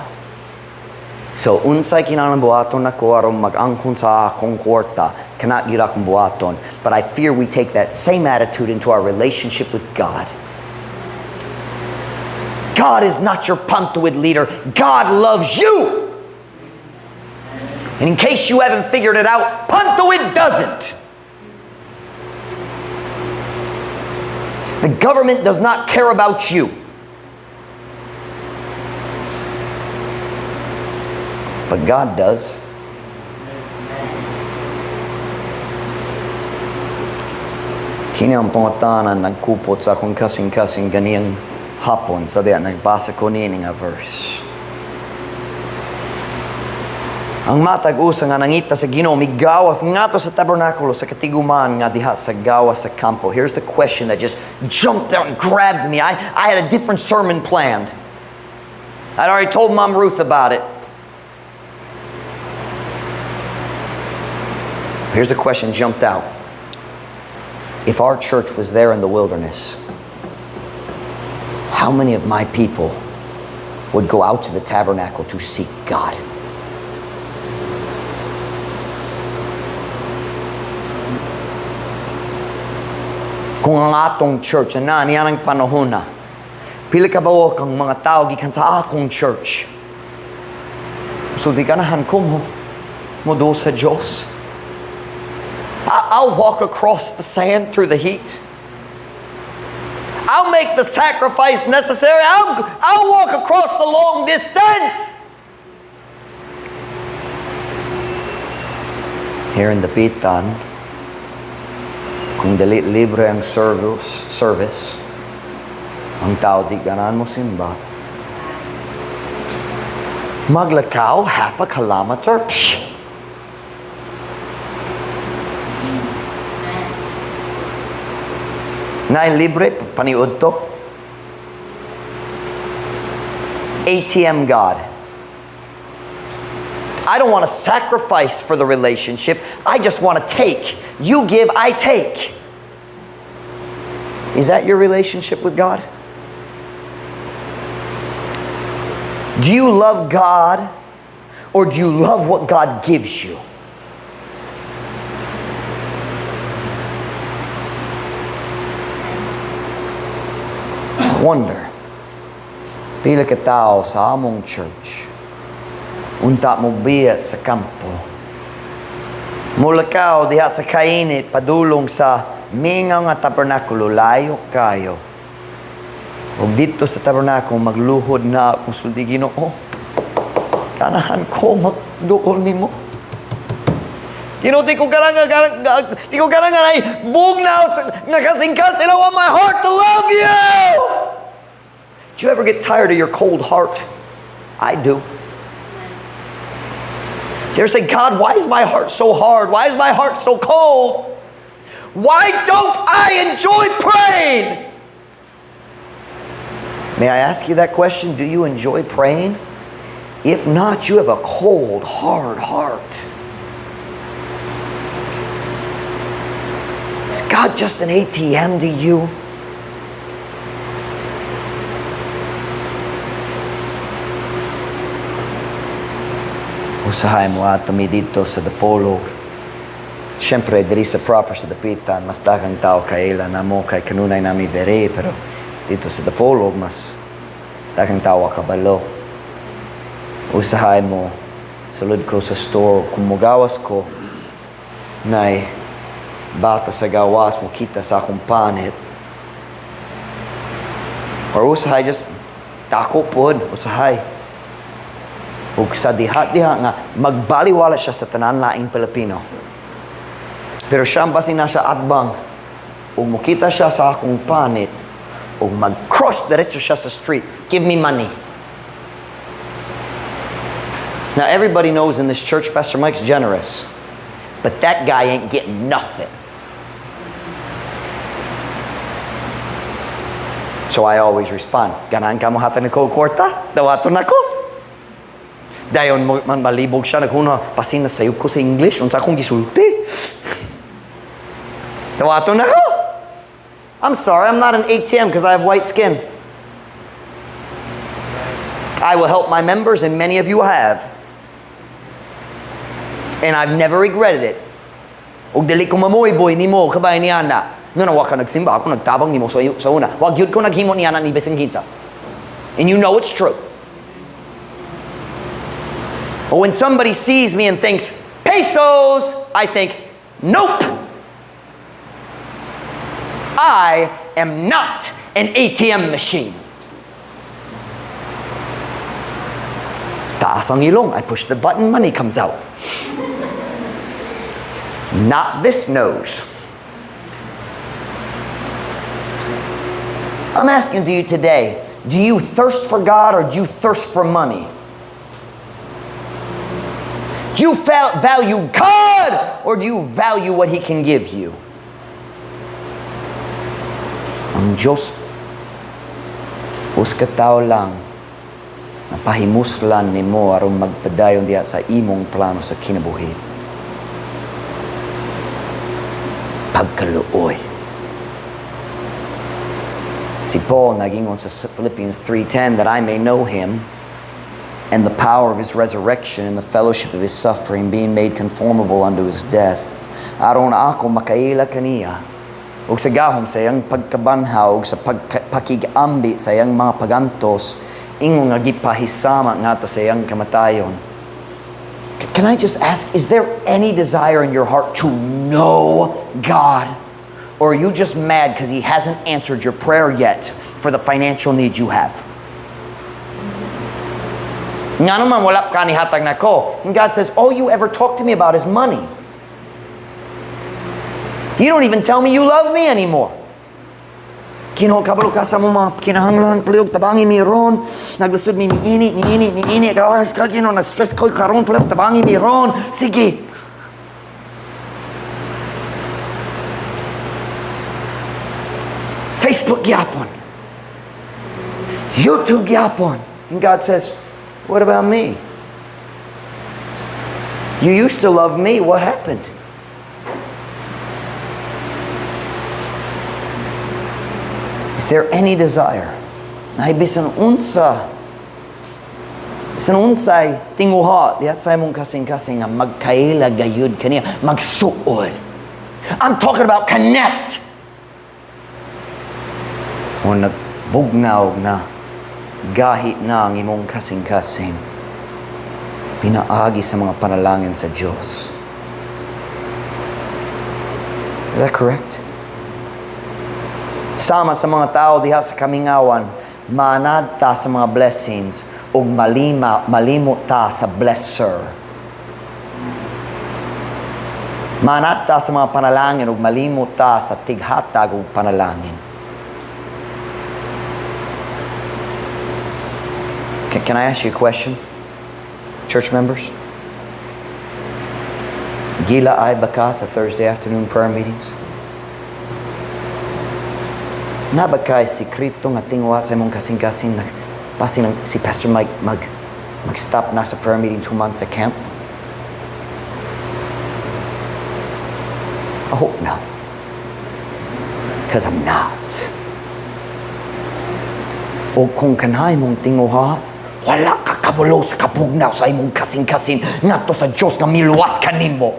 So, unsay kinahanglan buhaton nako aron mag-angkon sa akong kwarta, kana gyud akong buhaton. But I fear we take that same attitude into our relationship with God. God is not your pantawid leader. God loves you. And in case you haven't figured it out, Pantawid doesn't. The government does not care about you. But God does. Kini ang pangutana nagkupot sa akong kasing-kasing ganiyang hapon sa diya nagbasa ko niini nga verse. Ang matag usa nga nangita sa Ginoo migawas ngadto sa tabernakulo sa katiguman nga diha sa gawas sa kampo. Here's the question that just jumped out and grabbed me. I had a different sermon planned. I'd already told Mom Ruth about it. Here's the question jumped out. If our church was there in the wilderness, how many of my people would go out to the tabernacle to seek God? Kung ang atong church na niya ng panahon na, pila ka ba kang mga tao gikan sa akong church? So di ganahan ko mo do sa Diyos. I'll walk across the sand through the heat. I'll make the sacrifice necessary. I'll walk across the long distance. Here in Dapitan, kung dili libre ang service, ang tao di ganahan mo simba. Maglakaw half a kilometer? Psh. Na libre, paniud to. ATM God. I don't want to sacrifice for the relationship. I just want to take. You give, I take. Is that your relationship with God? Do you love God or do you love what God gives you? I wonder, pila ka tao sa among church, unta mo biya sa kampo, mulakaw diha sa kainit, padulong sa mingaw nga tabernakulo, layo kayo. Ug dito sa tabernakulo, magluhod na akong sulti, "Ginoo, ganahan ko magduol nimo. Ginoo, di ko ganahan ay bugnaw nga kasing-kasing. I want my heart to love you." Do you ever get tired of your cold heart? I do. Do you ever say, "God, why is my heart so hard? Why is my heart so cold? Why don't I enjoy praying?" May I ask you that question? Do you enjoy praying? If not, you have a cold, hard heart. Is God just an ATM to you? Usahay mo ato mi dito sa Dapolog. Siyempre, diri sa proper sa Dapitan, mas daghang tao kaila na mo kay kanunay nami diri, pero dito sa Dapolog, mas daghang tao kabalo. Usahay mo, sulod ko sa store, kung mugawas ko, nay bata sa gawas mo kita sa akong panit. Or usahay, just Dako pod, usahay. Ug sa diha-diha nga magbaliwala siya sa tanan laing Pilipino. Pero siya ang basin na siya atbang. Ug mukita siya sa akong panit ug mag-cross diretso siya sa street. "Give me money." Now, everybody knows in this church Pastor Mike's generous. But that guy ain't getting nothing. So I always respond, "Ganahan ka mo hatag nako kwarta? Dawaton nako." Dayon mo man malibog siya, naghuna, basin nasayop ko sa English, unsa akong gisulti. Dawaton nako. I'm sorry, I'm not an ATM because I have white skin. I will help my members, and many of you have. And I've never regretted it. Og dili ko mamoy-boy nimo kabay ni ana. Nga wa ka nagsimba, ako nagtabang nimo sa una. Wa gyud ko naghimo ni ana ni bisan kinsa. And you know it's true. But when somebody sees me and thinks, "Pesos," I think, "Nope. I am not an ATM machine." Taas ang ilong. I push the button, money comes out. Not this nose. I'm asking you today, do you thirst for God or do you thirst for money? Do you value God or do you value what He can give you? Ang Diyos, usa ka tawo lang na pahimuslan nimo aron magpadayon diha sa imong plano sa kinabuhi. Pagkaluoy. Si Paul nagingon sa Philippians 3:10 that I may know him and the power of his resurrection and the fellowship of his suffering, being made conformable unto his death. Aron ako makaila kaniya ug sa gahom sa iyang pagkabanhaw ug sa pakigambi sa iyang mga pagantos, ingon nga gipahisama ngadto sa iyang kamatayon. Can I just ask, is there any desire in your heart to know God? Or are you just mad because He hasn't answered your prayer yet for the financial needs you have? Nga naman wala ka nihatag nako. And God says, "All you ever talk to me about is money. You don't even tell me you love me anymore. Ginoo, kabalo ka sa among mga kinahanglan, palihog tabangi mi ron. Naglusod mi niini, niini, niini. Oras ka, Ginoo, na-stress ko karon, palihog tabangi mi ron. Sige." Facebook gyapon. YouTube gyapon. And God says, "What about me? You used to love me. What happened?" Is there any desire? Na bisan unsay tinguha diha sa imong kasing-kasing nga magkaila gayud kaniya, magsuod. I'm talking about connect. O nagbugnaw na gahit na ang imong kasing-kasing pinaagi sa mga panalangin sa Diyos. Is that correct? Sama sa mga tao diha sa kamingawan, manad ta sa mga blessings ug malimot ta sa blesser. Manad ta sa mga panalangin ug malimot ta sa tighatag og panalangin. Can I ask you a question? Church members? Gilaay ba ka sa Thursday afternoon prayer meetings? Naa ba kay sikreto nga tinguha sa imong kasing-kasing na basin ang si Pastor Mike mag-stop na sa prayer meetings human sa camp? I hope not. Because I'm not. O kung kanay mong tinguha, wala ka kabulo sa kapugnaw sa imong kasing-kasing ngadto sa Diyos nga miluwas kanimo.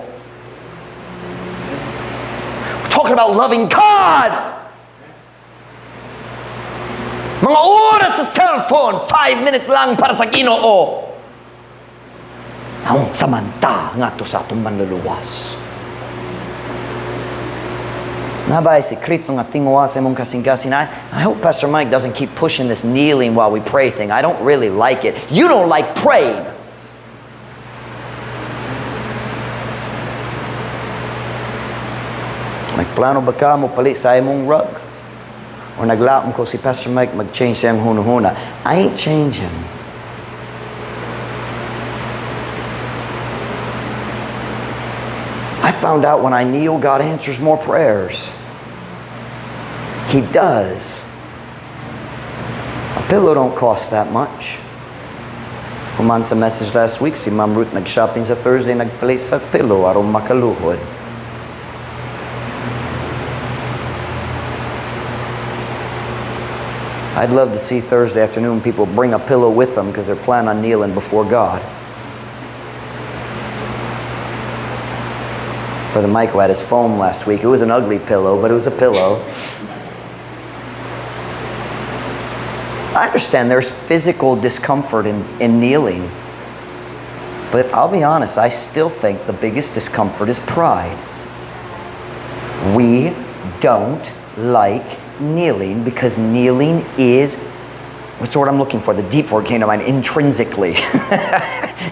We're talking about loving God! Mga oras sa cellphone, 5 minutes lang para sa Ginoo. Naunsa man ta ngadto sa atong manluluwas? Naa bay sekreto nga tinguha sa imong kasing-kasing? I hope Pastor Mike doesn't keep pushing this kneeling while we pray thing. I don't really like it. You don't like praying. Nagplano ba ka mopalit sa imong rug? O naglaom ko si Pastor Mike mag-change sa iyang hunahuna? I ain't changing. I found out when I kneel, God answers more prayers. He does. A pillow don't cost that much. Human sa message last week, si Ma'am Ruth nag-shopping sa Thursday, nagpalit sa pillow aron makaluhod. I'd love to see Thursday afternoon people bring a pillow with them because they're planning on kneeling before God. Brother Michael had his foam last week. It was an ugly pillow, but it was a pillow. I understand there's physical discomfort in kneeling. But I'll be honest, I still think the biggest discomfort is pride. We don't like kneeling because kneeling is, what's the word I'm looking for? The deep word came to mind, intrinsically.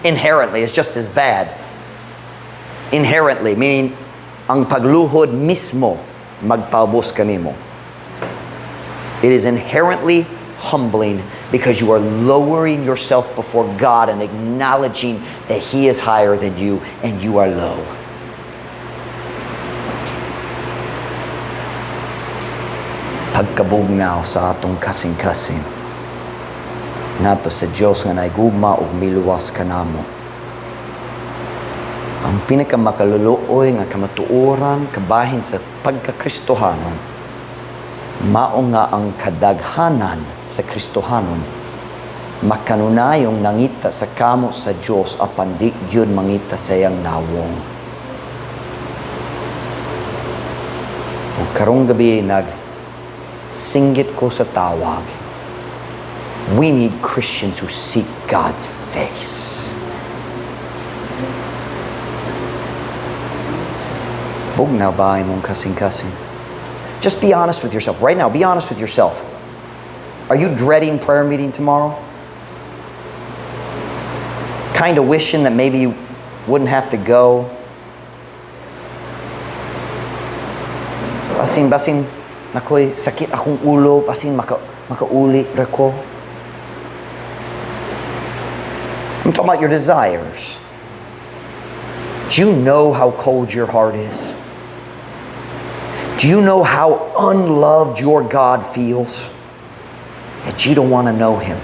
Inherently is just as bad. Inherently, meaning ang pagluhod mismo magpaubos kanimo. It is inherently humbling because you are lowering yourself before God and acknowledging that He is higher than you and you are low. Pagkabugnaw sa atong kasing-kasing, ngadto sa Diyos nga naigugma ug miluwas kanamo. Ang pinakamakaluluoy nga kamatuoran kabahin sa pagkakristohanon, mao nga ang kadaghanan sa Kristohanon makanunayong nangita sa kamot sa Dios apan di gyud mangita sa iyang nawong. Ug karong gabi nag singgit ko sa tawag. We need Christians who seek God's face. Bugnaw ba imong kasing-kasing? Just be honest with yourself. Right now, be honest with yourself. Are you dreading prayer meeting tomorrow? Kind of wishing that maybe you wouldn't have to go? Basin, basin, nakoy, sakit akong ulo, basin makauli ra ko. I'm talking about your desires. Do you know how cold your heart is? Do you know how unloved your God feels? That you don't want to know Him.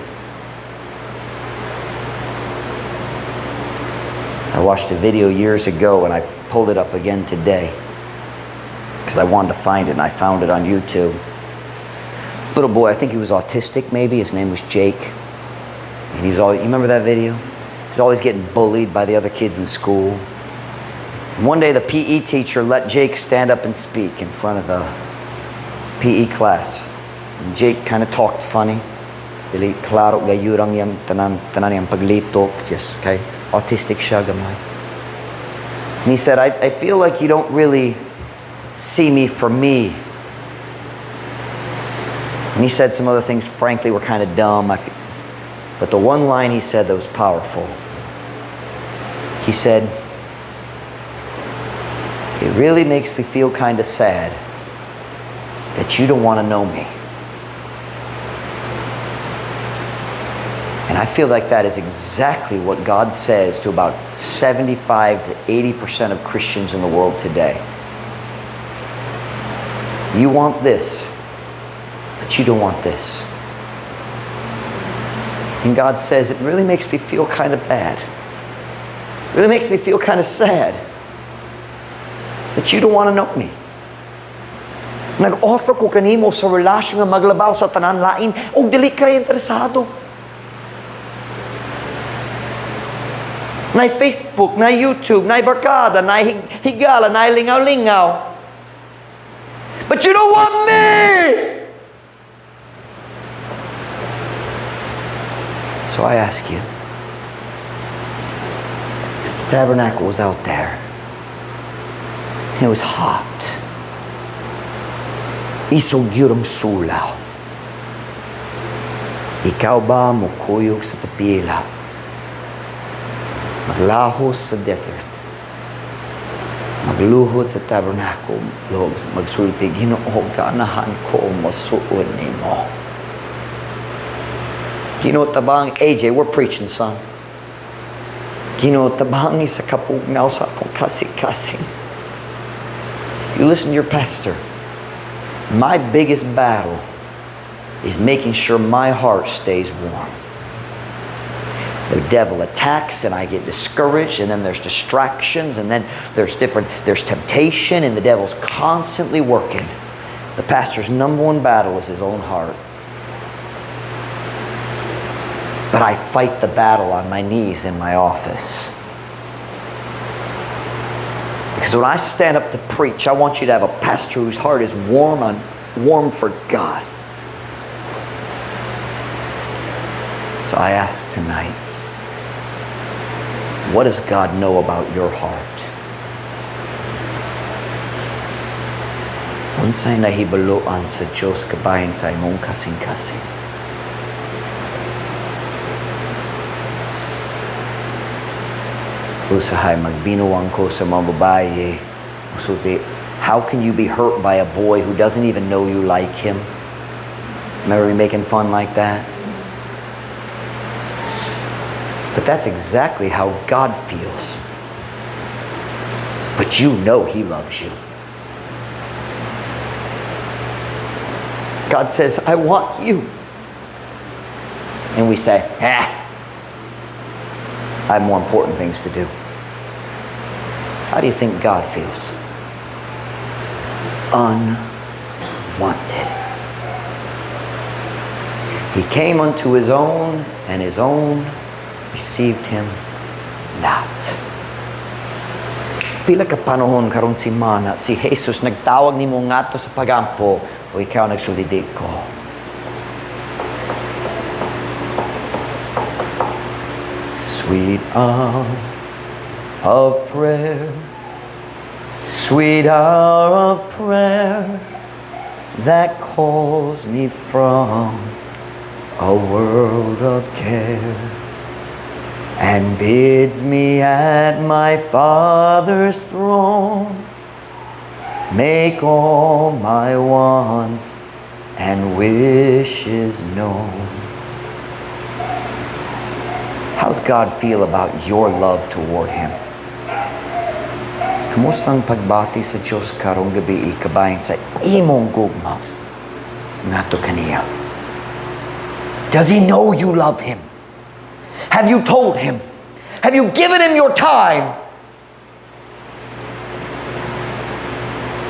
I watched a video years ago and I pulled it up again today because I wanted to find it, and I found it on YouTube. Little boy, I think he was autistic maybe. His name was Jake. And he was always, you remember that video? He was always getting bullied by the other kids in school. And one day the PE teacher let Jake stand up and speak in front of the PE class. And Jake kind of talked funny. Dili klaro gayud ang iyang tanan, tanan iyang paglitok. Yes, okay. Autistic siya gamay. And he said, I feel like you don't really see me for me. And he said some other things, frankly, were kind of dumb. But the one line he said that was powerful, he said, it really makes me feel kind of sad that you don't want to know me. And I feel like that is exactly what God says to about 75 to 80% of Christians in the world today. You want this, but you don't want this. And God says, it really makes me feel kind of bad. It really makes me feel kind of sad that you don't want to know me. Nag-offer ko kanimo sa relasyon nga maglabaw sa tanan lain ug dili ka interesado. Naay Facebook, naay YouTube, naay barkada, naay higala, naay lingaw-lingaw. But you don't want me! So I ask you, if the tabernacle was out there, and it was hot, Isog gyud ang sulaw. Ikaw ba mokuyog sa pagpila? Maglahos sa desert. Magluhod sa tabernacle, magsulti, "Ginoo, ganahan ko masuod nimo." Ginoo, tabang, AJ, we're preaching, son. Ginoo, tabangi sa kapugnaw sa akong kasing-kasing. You listen to your pastor. My biggest battle is making sure my heart stays warm. The devil attacks and I get discouraged, and then there's distractions, and then there's temptation, and the devil's constantly working. The pastor's number one battle is his own heart. But I fight the battle on my knees in my office. Because when I stand up to preach, I want you to have a pastor whose heart is warm for God. So I ask tonight, what does God know about your heart? Unsay nahibaluan sa Diyos kabahin sa imong kasing-kasing? Usahay magbinuang ko sa mga babae. Musulti, "How can you be hurt by a boy who doesn't even know you like him?" Remember me making fun like that? But that's exactly how God feels. But you know He loves you. God says, "I want you." And we say, "Ah, I have more important things to do." How do you think God feels? Unwanted. He came unto His own, and His own received Him not. Pila ka panahon karon semana si Jesus nagtawag nimo ngadto sa pagampo o ikaw nagsulti, "Di ko"? Sweet hour of prayer, sweet hour of prayer that calls me from a world of care and bids me at my Father's throne make all my wants and wishes known. How's God feel about your love toward Him? Kumusta ang pagbati sa Diyos karong gabii kabahin sa imong gugma ngadto kaniya? Does He know you love Him? Have you told Him? Have you given Him your time?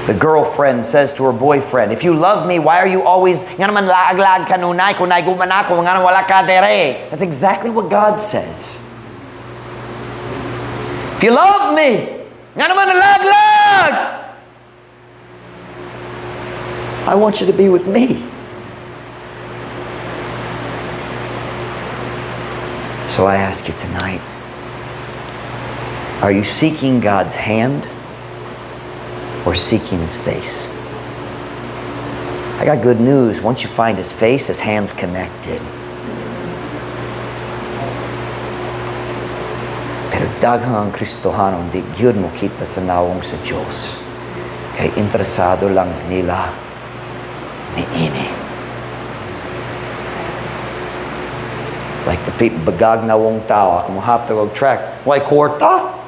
The girlfriend says to her boyfriend, "If you love me, why are you always, nga naman laag-laag kanunay, kung naigugma nako, nga naman wala ka dere?" That's exactly what God says. "If you love me, nga naman lag-lag! I want you to be with me." So I ask you tonight, are you seeking God's hand or seeking His face? I got good news. Once you find His face, His hand's connected. Pero daghang Kristohanon di gyud mo kita sa nawong sa Diyos. Kay interesado lang nila niini. Like the people, bagag nawong tao, ako mohatag og tract, "Way kwarta?"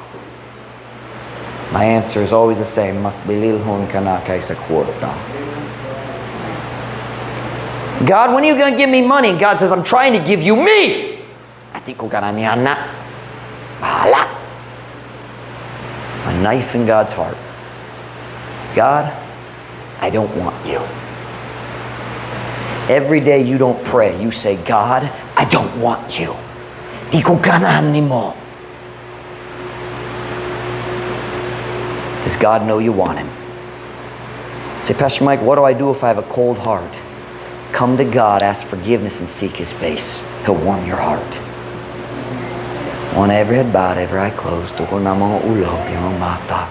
My answer is always the same, mas bililhon ka na kaysa kwarta. "God, when are you going to give me money?" God says, "I'm trying to give you me." Ati ko ka na niya na. Bahala. A knife in God's heart. "God, I don't want you." Every day you don't pray, you say, "God, I don't want you. Di ko ganahan nimo." Does God know you want Him? Say, "Pastor Mike, what do I do if I have a cold heart?" Come to God, ask forgiveness, and seek His face. He'll warm your heart. On every head bowed, every eye closed, tuko na mga ulo, mga mata.